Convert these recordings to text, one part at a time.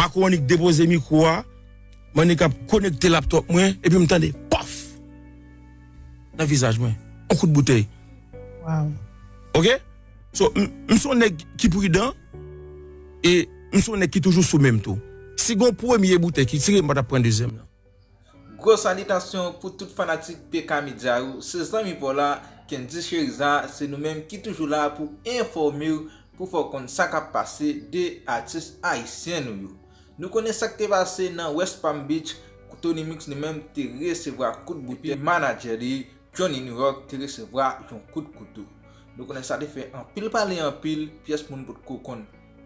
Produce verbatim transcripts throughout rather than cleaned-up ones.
Makwonik depoze mikwo a, Manik ap konekte laptop mwen, epi m tande pòf nan vizaj mwen. Yon kout boutèy. Wow. Ok? So, m, m se yon nèg ki pridan, e m se yon nèg ki toujou sou menm tou. Si gon premye boutèy ki tire, m pa t ap pran dezyèm nan. Gwo salitasyon pou tout fanatik P K Media yo, se zanmi pa w la, Kendy Cheriza, se nou menm ki toujou la pou enfòme w, pou fè w konn sa k ap pase de atis ayisyen nou yo. Nou konnen sa k te pase nan West Palm Beach, Tony Mix li menm te resevwa kout boutèy, manadjè li, Johnny New York te resevwa yon kout kouto. Nou konnen sa te fè anpil pale anpil, pyès moun potko konn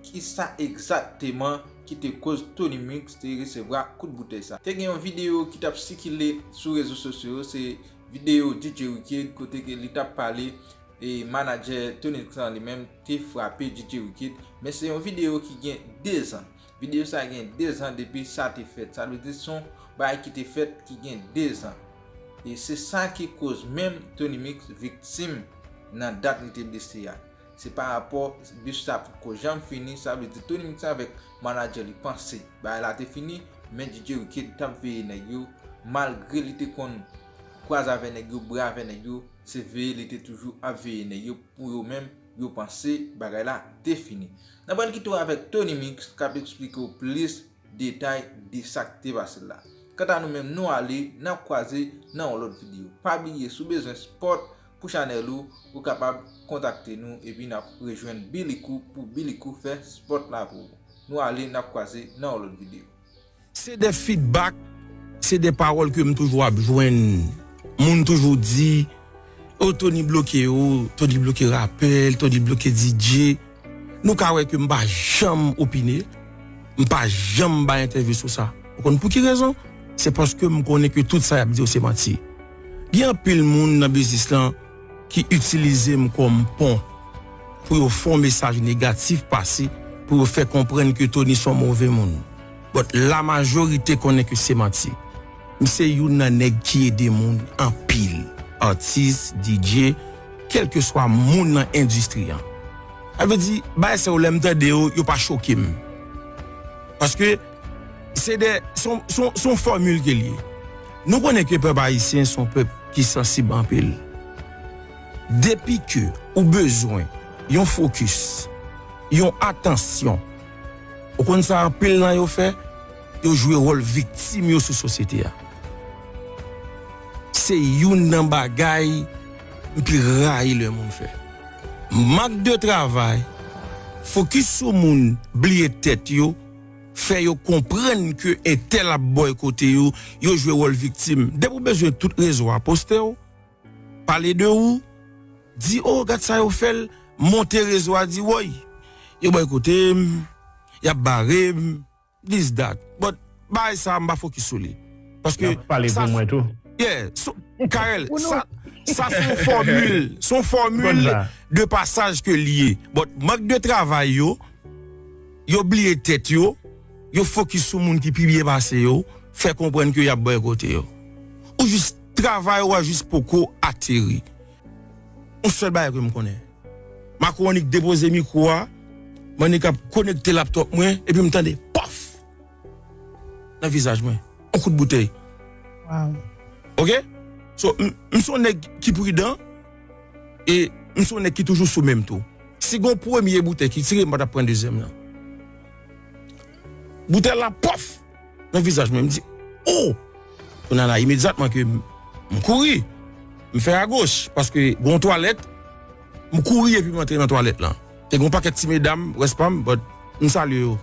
kisa egzakteman ki te koz Tony Mix te resevwa kout boutèy sa. Te gen yon videyo ki t ap sikile sou rezo sosyo yo, se videyo D J Wicked kote ke li t ap pale e manadjè Tony Mix lan li menm te frape D J Wicked, men se yon videyo ki gen de zan. Videyo sa gen de zan depi sa te fèt. Sa vle di se yon bagay ki te fèt ki gen de zan. E se sa ki koz menm Tony Mix viktim nan dat li te blese a. Se pa rapò bis sa potko janm fini, sa vle di Tony Mix avèk manadjè li panse bagay la te fini, men D J Wicked t ap veye nèg yo, malgre li te konn kwaze avè nèg yo, bwè avè nèg yo, se veye li te toujou ap veye nèg yo pou yo menm yo panse bagay la te fini. N ap pral kite w avèk Tony Mix k ap eksplike w plis detay de sa k te pase la. Kanta nou menm, nou ale, n ap kwaze nan yon lòt videyo. Pa bliye, si w bezwen sipòt pou chanèl ou, ou kapab kontakte nou epi n ap rejwenn Bilikou pou Bilikou fè sipòt la pou ou. Nou ale, n ap kwaze nan yon lòt videyo. Se de feedback, se de pawòl ke m toujou ap jwenn. Moun toujou di, o Tony bloke yo, Tony bloke rapè, Tony bloke D J. Nou ka wè ke m pa janm opine, m pa janm bay entèvyou sou sa. Ou konn pou ki rezon? Se paske m konnen ke tout sa y ap di yo se manti. Gen anpil moun nan biznis lan ki itilize m kòm pon pou yo fè yon mesaj negatif pase, pou yo fè konprann ke Tony se yon move moun. But la majorite konnen ke se manti. M se youn nan nèg ki ede moun anpil. Atis, D J, kèlkeswa moun nan endistri an. Sa vle di, bagay sa yo lè m tande yo, yo pa choke m. Paske se de, se yon, se yon, se yon fòmil ke l ye. Nou konnen ke pèp ayisyen se yon pèp ki sansib anpil. Depi ke ou bezwen yon fokis, yon atansyon, ou konn sa anpil nan yo fè? Yo jwe wòl viktim yo sou sosyete a. Se youn nan bagay m pi rayi lè moun fè. Mank de travay, fokis sou moun, bliye tèt yo, fè yo konprann ke entèl ap bòykote yo, yo jwe wòl viktim. Depi w bezwen tout rezo a poste w, pale de ou, di, o, gad sa yo fè l, monte rezo a, di, woy, yo bòykote m, y ap bare m, this, that. But bagay sa a, m pa fokis sou li. Paske. Y ap pale pou mwen tou. Yeah, so, Karel, sa, sa se yon fòmil, se yon fòmil de pasaj ke l ye. But mank de travay yo, yo bliye tèt yo, yo fokis sou moun ki pi byen pase yo, fè konprann ke y ap bòykote yo. Ou jis travay ou a jis poko ateri. Yon sèl bagay ke m konnen. Makwonik depoze mikwo a, Manik ap konekte laptop mwen, epi m tande pòf nan vizaj mwen. Yon kout boutèy. Wow. Ok? So, m, m se yon nèg ki pridan, e m se yon nèg ki toujou sou menm tou. Si gon premye boutèy ki tire, m pa t ap pran dezyèm nan. Boutèy la pòf nan vizaj mwen, m di, o! Kounye a la, imedyatman ke m, m kouri, m fè agoch, paske gon twalèt, m kouri epi m antre nan twalèt lan. Te gon pakèt ti medam, West Palm, but m salye yo.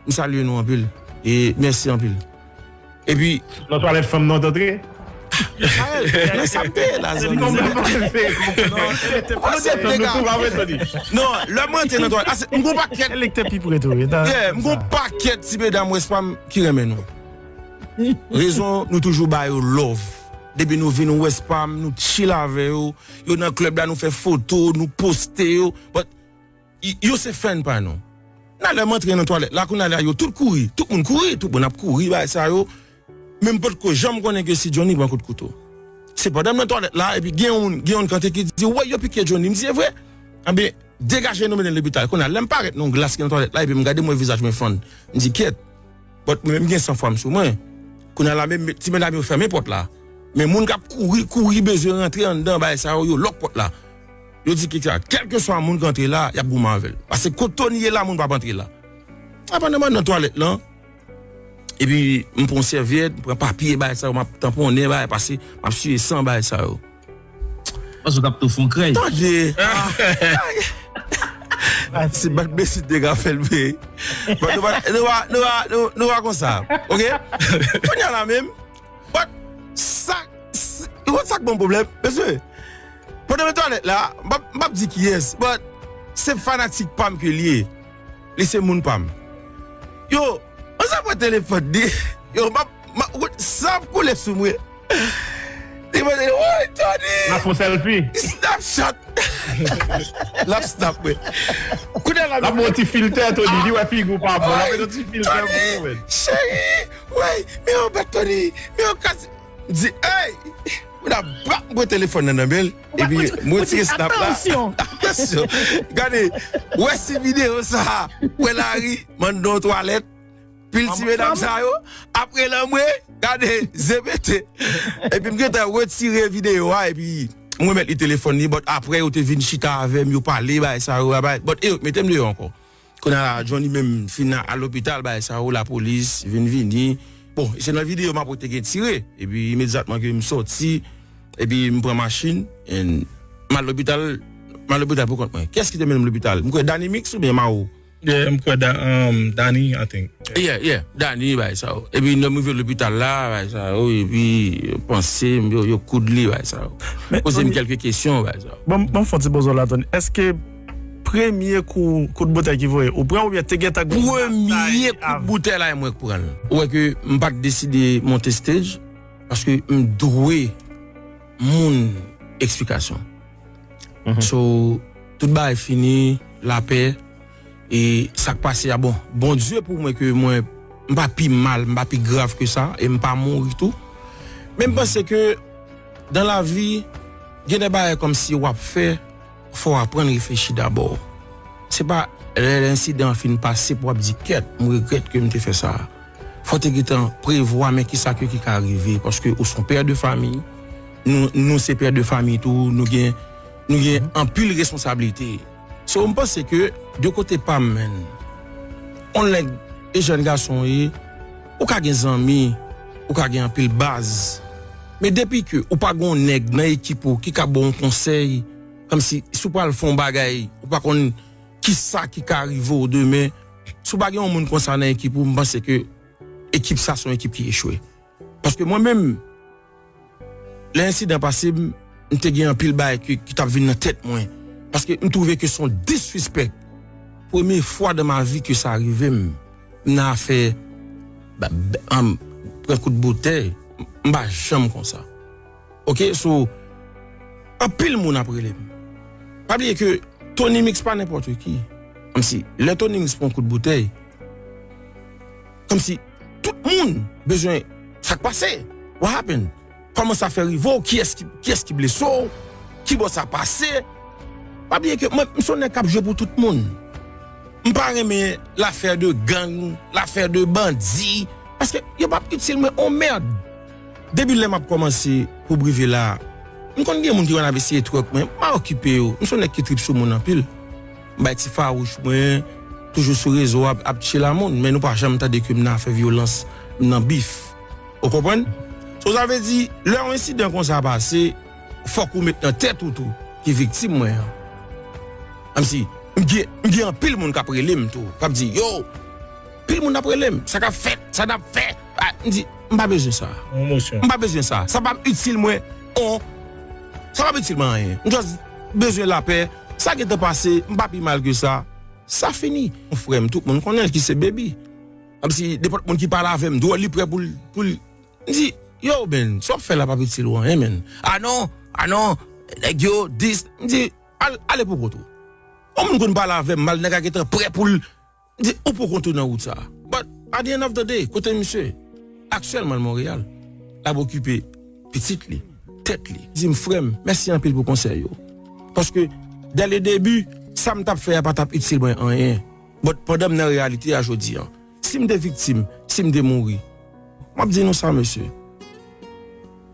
M salye nou anpil. E mèsi anpil. Epi. Nan twalèt fanm nan w t antre? Karel, nan sa m te ye la, zanmi. Non, lè mwen antre nan twalèt, ase, m gon pakèt. Yeah, m gon pakèt ti medam West Palm ki renmen nou. Rezon, nou toujou ba yo love. Depi nou vin West Palm, nou chill avè yo. Yo nan club la, nou fè foto, nou poste yo. But, y-, yo se fan pa nou. Nan lè m antre nan twalèt la, kounye a la, yo tout kouri. Tout moun kouri, tout moun ap kouri, bagay sa yo. Men m potko janm konnen ke si Johnny pran kout kouto. Se pandan m nan twalèt la, epi gen yon moun, gen yon kanté ki di, wè, yo pike Johnny. M di, e vre? Anben, degaje nou mennen l lopital. Kounye a, lè m parèt nan yon glas ki nan twalèt la, epi m gade m wè vizaj mwen fann. M di, kyèt, But mwen menm gen san fwa m sou mwen. Kounye a la menm, ti medam yo fèmen pòt la. Men moun k ap kouri, kouri bezwen rantre anndan bagay sa yo, yo lòk pòt la. Yo di ki sa, kèlkeswa moun k antre la, y ap goumen avè l. Paske kot Tony ye la, moun p ap antre la. Apa nan, nan twalèt lan, epi m pran sèvyèt, m pran papye, bagay sa yo, m ap tanponnen, bagay, pase, m ap siye san, bagay sa yo. Panse w t ap tou fon krèy. Tande! Se bat besit de ka fè l vre. Bon, nou va, nou va, nou va, nou, nou va konsa. Ok? Kounye a la menm, but, sa, sa, ou konn sa k ban m pwoblèm, mesye? Pandan m twalèt la, m p ap, m p ap di kiyès, but, se fanatik pa m ke l ye. Li se moun pa m. Yo, an sa pran telefòn li. Yo, m ap, m ap, san ap koule sou mwen. Li mande, woy, Tony! N ap fè selfie. Snapchat! L ap snap mwen. Kounye a la, L ap mwen ti filtè, Tony. Li wè figi w pa bon. L ap mwen ti filtè pou ou, men. Cheri, woy, men yon bat Tony, men yon kas. M di, hey! Moun ap bat mwen telefòn nan nan men l. Epi, mwen tire snap la. Atansyon! Gade, wè si videyo sa, wè lari, m anndan yon twalèt. Pil ti medam sa yo, apre lanmwe, gade, zepete. Epi m gentan retire videyo a, epi m remèt li telefòn li, but apre yo te vin chita avè m, yo pale, bagay sa yo, bagay, but e yo mete m deyò ankò. Kounye a la, Johnny menm fin al lopital, bagay sa yo, lapolis vin vini. Bon, se nan videyo m ap wè te gen tire, epi imedyatman ke m sòti, epi m pran machin, and m al lopital, m al lopital pou kont mwen. Kiyès ki te mennen m lopital? M kwè Danny Mix oubyen Mao? Yeah, m kwè da, um, Danny, I think. Yeah, yeah, Danny, bagay sa yo. Epi lè m rive lopital la, bagay sa yo, epi yo panse m, yo, yo koud li, bagay sa yo. Poze m kèlke kesyon, bagay sa yo. Bon, bon, fon ti bozo la, Tony. Èske premye kou, kout boutèy ki voye, ou pran oubyen te gentan gen Premye kout boutèy la, e mwen k pran l. Ou wè ke m pa t deside monte stage, paske m dwe moun eksplikasyon. So, tout bagay fini, lapè, e sa k pase a, bon, Bondye pou mwen ke mwen, m pa pi mal, m pa pi grav ke sa, e m pa mouri tou. Men m panse ke dan lavi, gen de bagay kòmsi w ap fè, fò w aprann reflechi dabò. Se pa lè ensidan an fin pase pou w ap di, kèt, m regrèt ke m te fè sa. Fò w te gentan prevwa, men kisa ke ki ka rive, paske ou se yon pè de fanmi, nou, nou se pè de fanmi tou, nou gen, nou gen anpil responsablite. So, m panse ke de kote pa m, menn, on nèg e jèn gason w ye, ou ka gen zanmi, ou ka gen anpil baz. Men depi ke ou pa gen yon nèg nan ekip ou ki ka ba w yon konsèy, kòmsi si w pral fè yon bagay, ou pa konn kisa ki ka rive w demen. Si w pa gen yon moun konsa nan ekip ou, m panse ke ekip sa se yon ekip ki echwe. Paske mwen menm, lè ensidan pase, m, m te gen anpil bagay ki, ki t ap vin nan tèt mwen. Paske m twouve ke se yon disrespect. Premye fwa dan ma vi ke sa rive m, m nan afè ba, ba, anm, pran kout boutèy, m pa janm konsa. Ok, so, anpil moun ap rele m. Pa bliye ke Tony Mix pa nenpòt ki. Kòmsi, lè Tony Mix pran kout boutèy, kòmsi tout moun bezwen sa k pase. What happened? Kòman sa fè rive w? Kiyès ki, kiyès ki blese w? Kibò sa pase? Pa bliye ke mwen, m se yon nèg k ap jwe pou tout moun. M pa renmen lafè de gang, lafè de bandi, paske yo p ap itil mwen on mèd. Depi lè m ap kòmanse pou brive la, m konn gen moun ki konn ap eseye twèk mwen, m pa okipe yo. M se yon nèg ki trip sou moun anpil. M bay ti fawouch mwen, toujou sou rezo ap, ap tchil a moun, men nou pa janm tande ke m nan afè vyolans, m nan bif. Ou konprann? So sa vle di, lè yon ensidan konsa pase, fòk ou met nan tèt ou tou ki viktim mwen an. Kòmsi, m gen, m gen anpil moun k ap rele m tou, k ap di, yo, anpil moun ap rele m, sa k ap fèt, sa n ap fè. Ah, m di, m pa bezwen sa. Yon emosyon. M pa bezwen sa. Sa p ap itil mwen. On. Sa p ap itil mwen anyen. M just bezwen lapè. Sa gentan pase, m pa pi mal ke sa. Sa fini. Yon frè m, tout moun konnen l ki se Baby. Kòmsi nenpòt moun ki pale avè m, dwòl li prè pou l, pou l. M di, yo, men, sa w ap fè la p ap itil ou anyen, men. Ah non, ah non, nèg yo, dis. M di, al, ale pou kont ou. Yon moun konn pale avè m mal, nèg la gentan prè pou l. M di, ou pou kont ou nan wout sa. But at the end of the day, kote misye? Aktyèlman, l Monreyal. L ap okipe pitit li, tèt li. Di m, frè m, mèsi anpil pou konsèy yo. Paske, dès le début, sa m t ap fè a pa t ap itil mwen anyen. But pandan m nan reyalite a jodi an, Si m te viktim, si m te mouri. M ap di nou sa, mesye.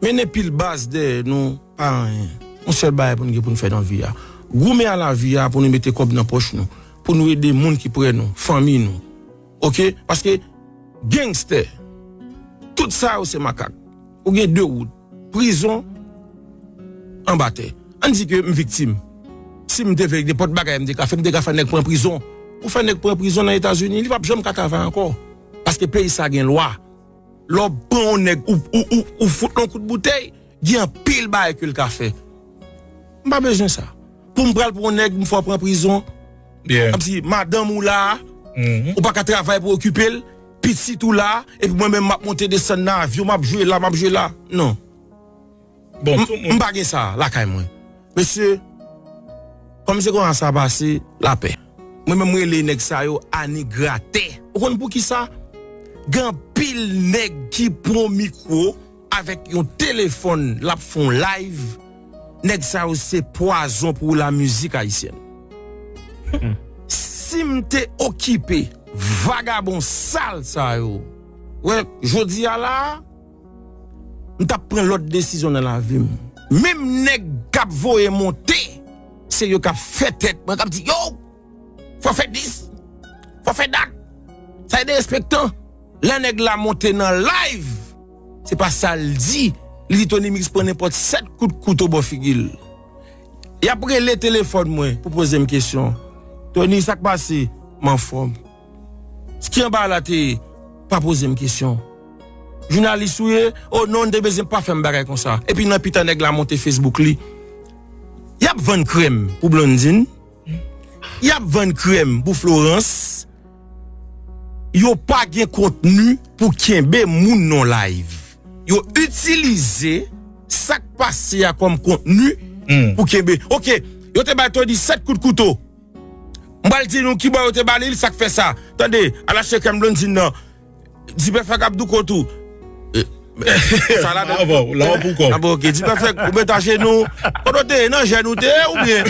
Mennen pil baz dèyè nou, pa anyen. Yon sèl bagay pou n gen pou n fè nan vi a. Goumen a lavi a pou nou mete kòb nan pòch nou. Pou nou ede moun ki prè nou, fanmi nou. Oke? Paske gangstè, tout sa yo se makak. Ou gen de wout. Prizon, anba tè. Ann di ke m viktim. Si m te vle nenpòt bagay m te ka fè, m te ka fè nèg pran prizon. Ou fè nèg pran prizon nan Etazini, li p ap janm ka travay ankò. Paske peyi sa gen lwa. Lè w pran yon nèg, ou, ou, ou, ou fout l yon kout boutèy, gen anpil bagay ke l ka fè. M pa bezwen sa. Pou m pral pran yon nèg, m fè w pran prizon. Yeah. Kòmsi madanm ou la, Mhm. ou pa ka travay pou okipe l, pitit ou la, epi mwen menm m ap monte desann nan avyon, m ap jwe la, m ap jwe la. Non. Bon, M tout m moun. pa gen sa lakay mwen. Mesye, kòm se konsa sa pase, lapè. Mwen menm m rele nèg sa yo anigratè. Ou konn poukisa? Gen anpil nèg ki pran mikwo avèk yon telefòn, l ap fè yon live. Nèg sa yo se pwazon pou lamizik ayisyèn. Si m te okipe vagabon sal sa yo, wè, jodi a la, m t ap pran lòt desizyon nan lavi m. Menm nèg k ap voye monte, se yo k ap fè tèt mwen, k ap di, yo, fò fè dis, fò fè dat. Sa e derespektan. Lè nèg la monte nan live, se pa sa l di. Li di Tony Mix pran nenpòt sèt kout kouto bò figi l. Y ap rele telefòn mwen pou poze m kesyon. Tony, sa k pase? M anfòm. Ki anba la te ye? Pa poze m kesyon. Jounalis ou ye? O non, n te bezwen pa fè m bagay konsa. Epi nan pita nèg la monte Facebook li. Y ap vann krèm pou Blondine. Y ap vann krèm pou Florence. Yo pa gen kontni pou kenbe moun nan live. Yo itilize sa k pase a kòm kontni pou kenbe. Oke, yo te bay Tony sèt kout kouto. M pral di nou kibò yo te ba li l, sa k fè sa. Tande, al achte krèm Blondine nan. Dipèfèk ap douko tou. Sa la Bravo, la w pou kò. Ah bon, oke, Dipèfèk, ou met ajenou. Kote w te ye, nan jèn ou te ye oubyen?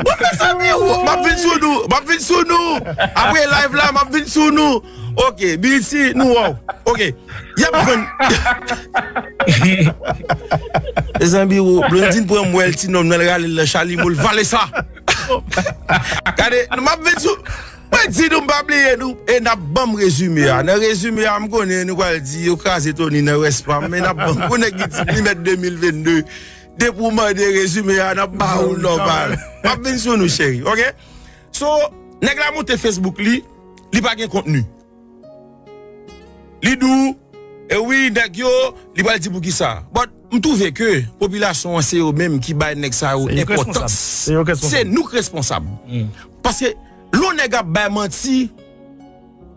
Bon, mezanmi, m ap vin sou nou, m ap vin sou nou. Apre live la, m ap vin sou nou. Oke, B E T, nou wè w. Oke. Y ap vann. Mezanmi, Blondine pran m wè l ti nonm nan, l rale l nan chalimo, l vale sa. Gade, m ap vin sou. Mwen di nou, m pa bliye nou, e n ap ban m rezime a. Nan rezime a, m konnen nou pral di yo kraze Tony nan rès pa m, men n ap ban m. Pou nèg ki di li mèt de mil vennde, depi w mande rezime a, n ap ba ou l nòmal. M ap vin sou nou, cheri, oke? So, nèg la monte Facebook li, li pa gen kontni. Li di w, e wi, nèg yo, li pral di poukisa. But, m twouve ke popilasyon an se yo menm ki bay nèg sa yo Se yo k responsab. enpòtans. Se yo k responsab. Se nou k responsab. Paske lè yon nèg ap bay manti,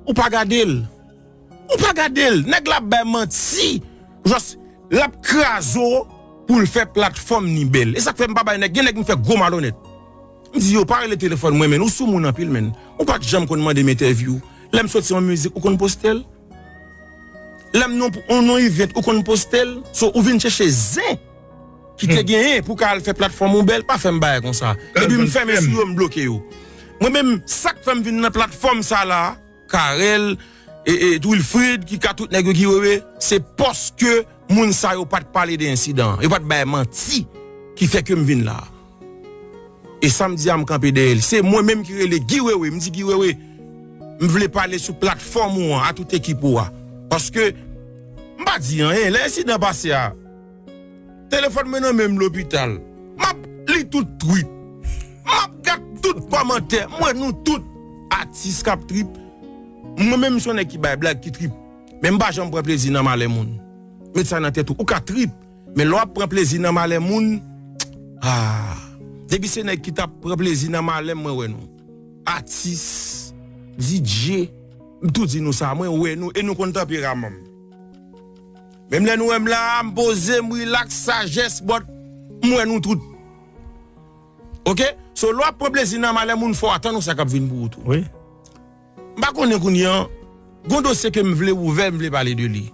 ou pa gade l. Ou pa gade l. Nèg la ap bay manti. Jis l ap kraze w pou l fè platfòm ni bèl. E sa k fè m pa bay nèg. Gen nèg m fè gwo malonèt. M di yo, pa rele telefòn mwen, men ou sou moun anpil, men. Ou pa t janm konn mande m entèvyou. Lè m soti yon mizik, ou konn poste l? Lè m nan yon, yon event, ou konn poste l? So, ou vin chèche zen ki te genyen pou ka al fè platfòm ou bèl, pa fè m bagay konsa. Epi m fèmen sou yo, m bloke yo. Mwen menm, sa k fè m vin nan platfòm sa la, Carel, e, e, Wilfrid, ki ka tout nèg yo ki wewe, se paske moun sa yo pa t pale de ensidan an. Yo pa t bay manti ki fè ke m vin la. E sa m di a, m kanpe dèyè l. Se mwen menm ki rele Guy Wewe. M di Guy Wewe, m vle pale sou platfòm ou an, a tout ekip ou a. Paske, m pa di anyen. Lè ensidan pase a, telefòn mwen nan men m lopital. M ap li tout tweet. M ap gad tout kòmantè. M wè nou tout atis k ap trip. Mwen menm, m se yon nèg ki bay blag, ki trip. Men m pa janm pran plezi nan malè moun. Met sa nan tèt ou. Ou ka trip, men lè w ap pran plezi nan malè moun, ah, depi se nèg ki t ap pran plezi nan malè m, mwen wè nou. Atis, D J, m tou di nou sa, mwen wè nou, e nou konn tanperaman m. Menm lè nou wè m la, m poze, m rilaks, sajès, but m wè nou tout. Oke? So, lè w ap pran plezi nan malè moun, fò w atann ou sa k ap vin pou ou tou. Wi. M pa konnen kounye an, gon dosye ke m vle ouvè, m vle pale de li.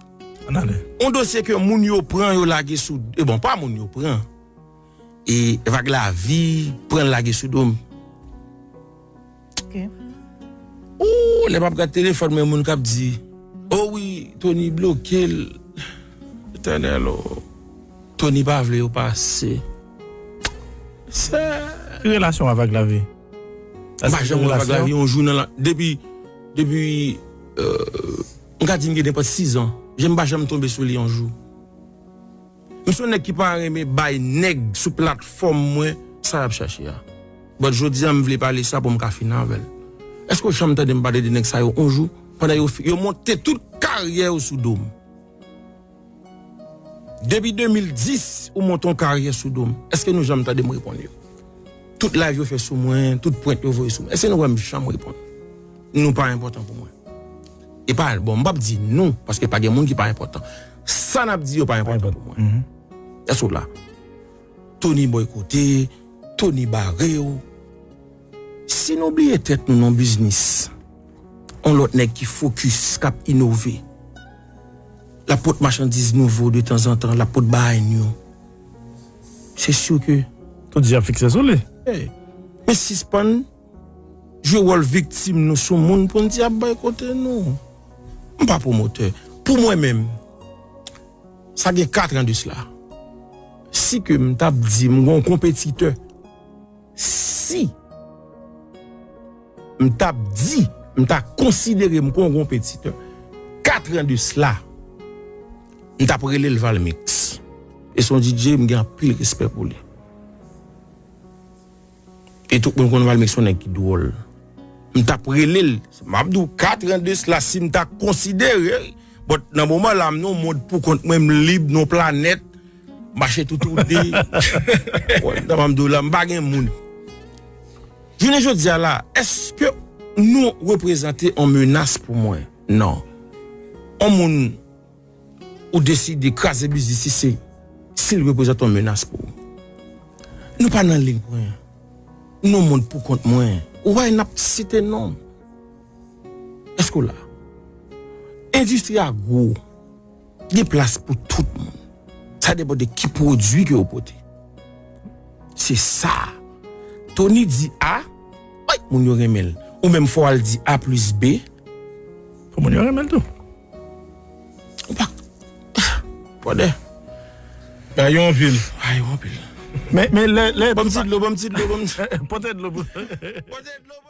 Ann ale. Yon dosye ke moun yo pran, yo lage sou, e bon, pa moun yo pran. E vag lavi pran lage sou do m. Ok. Ooh, lè m ap gad telefòn mwen, moun k ap di, o wi, Tony bloke l. Etènèl, o. Tony pa vle yo pase. Se Ki relasyon w avèk lavi? M pa janm wè Vag Lavi yon jou nan la. Depi, depi, euh, m ka di m gen nenpòt sis an. Jan m pa janm tonbe sou li yon jou. M se yon nèg ki pa renmen bay nèg sou platfòm mwen sa y ap chache a. But jodi a m vle pale sa pou m ka fin avè l. Èske w janm tande m pale de nèg sa yo yon jou? Pandan yo, yo monte tout karyè yo sou do m. Depi de mil dis, ou monte yon karyè sou do m. Èske nou janm tande m reponn yo? Tout live yo fè sou mwen, tout prank yo voye sou mwen. Èske nou wè m janm reponn? Nou pa enpòtan pou mwen. E pa, bon, m p ap di nou, paske pa gen moun ki pa enpòtan. Sa n ap di yo pa enpòtan pou mwen. Èske w la? Tony bòykote, Tony bare w. Si nou bliye tèt nou nan biznis, on lòt nèg ki fokis, k ap inove, l ap pot machandiz nouvo detanzantan, l ap pot bagay nou. Se si ke Tout je ap fikse sou li. Ey, men sispann jwe wòl viktim nou sou moun pou n di ap bòykote nou. M pa pwomotè. Pou mwen menm, sa gen kat an de sila. Si ke m t ap di m gon konpetitè, si m t ap di, m ta konsidere m kon konpetitè, kat an de sila, m t ap rele l Valmix. E se yon D J, m gen anpil respè pou li. E tout moun konn Valmix se yon nèg ki dwòl. M t ap rele l. M ap di w kat an de sila si m ta konsidere. But nan moman la, m nan yon mond pou kont mwen, m lib, nan yon planèt. M mache tout ou de. Wè, m ta m di w la, m pa gen moun. Jounen jodi a la, èske nou reprezante yon menas pou mwen? Non. Yon moun ou deside kraze biznis li, se si l reprezante yon menas pou ou. Nou pa nan liy pou anyen. Nou mond pou kont mwen. Ou wè n ap site non. Èske w la? Endistri a gwo. Gen plas pou tout moun. Sa depann de ki pwodui ke w pote. Se sa. Tony di A, ay, moun yo renmen l. Ou menm fò w al di A plis B. Pou moun yo renmen l tou. Ou pa. Pwodè. Ba yo anpil. Ba yo anpil. Men, men lè, lè Ban m ti dlo, ban m ti dlo, ban m ti Pote dlo pou Pote dlo.